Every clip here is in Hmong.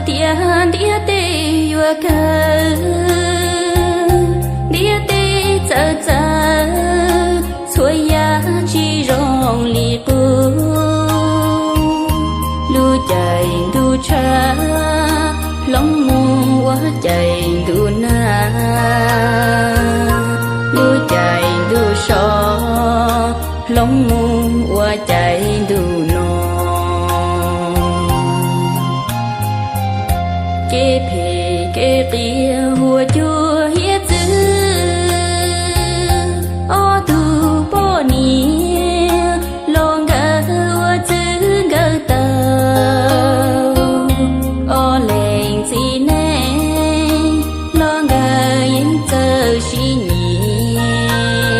Tias ntiaj teb yuav kawg, ntiaj teb txawv txawv, txhua yam tsis zoo li qub. Lub caij ntuj tshav hloov mus ua caij ntuj nag, lub caij ntuj so hloov mus ua caij ntuj no. Kev phem kev qias huam cuam hiav txwv, ob tug poj niam los nkawd ua txwv nkawd taug, ob leeg txiv neej los nkawd yeej txawj sib nyiam.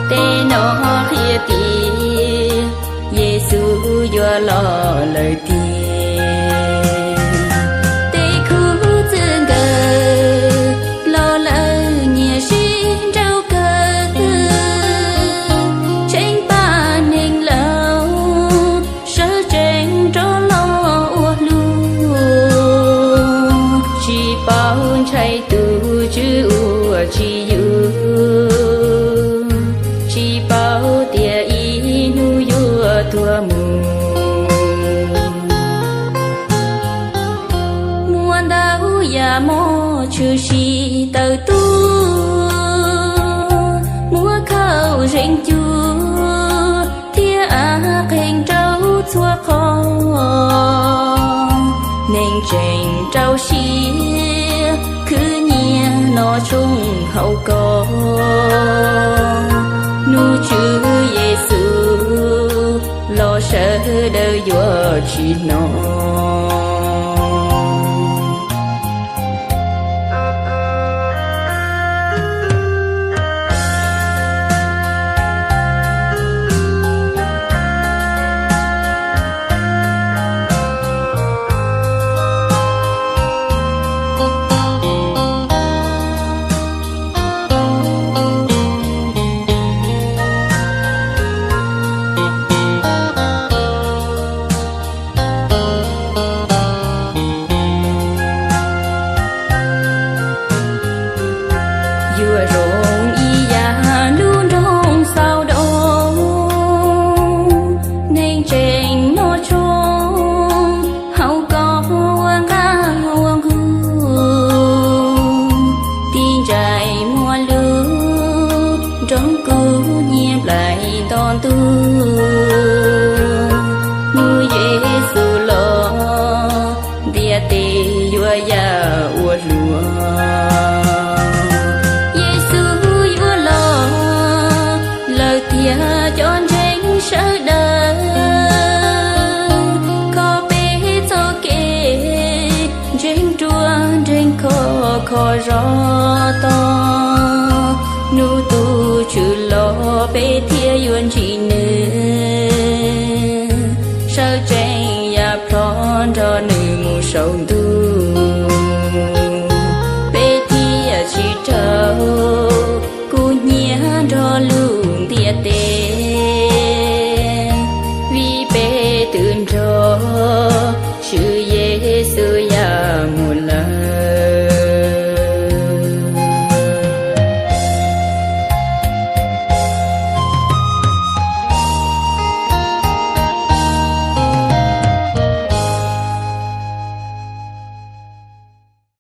Tej no qhia tias Yexus yuav los lawm tiag. Tej khub txwv nkawd los lawv nyiam sib nrauj kawg, tseem pab neeg laus sawv tsees rov los ua luaj. Tsis paub ntshai tus tswv ua tsis yus, tsis paub tias ib hnub yuav tuag mus. Muaj ntau yam moj tshwm sim tawm tuaj, muab khaub zeeg cuab thiab av qeeg rau txhua qhov. Neeg tseem rau siab khwv nyiaj noj tshoob haus kos, hnub Tswv Yexus los sawv daws yuav tsis hnov. Yuav zoo ib yam lub nroog Xaudos, neeg tseem noj tshoob haus kos ua nqaj ua nqug, tiv ntsais muaj lus, nroo kub nyiaj nplaim nto ntuj. Hnub Yexus los ntiaj teb yuav yaj ua luaj. Yexus yuav los lawm tiag cov ntseeg sawv daws, kho peb txoj kev ntseeg ruaj nreeg khov kho zov tog. Hnub tus Tswv los peb thiaj yuav ntsib nws, sawv tsees ya plho nrog nws mus saum ntuj. Peb thiaj tsis raug kub hnyiab nrog lub ntiaj teb.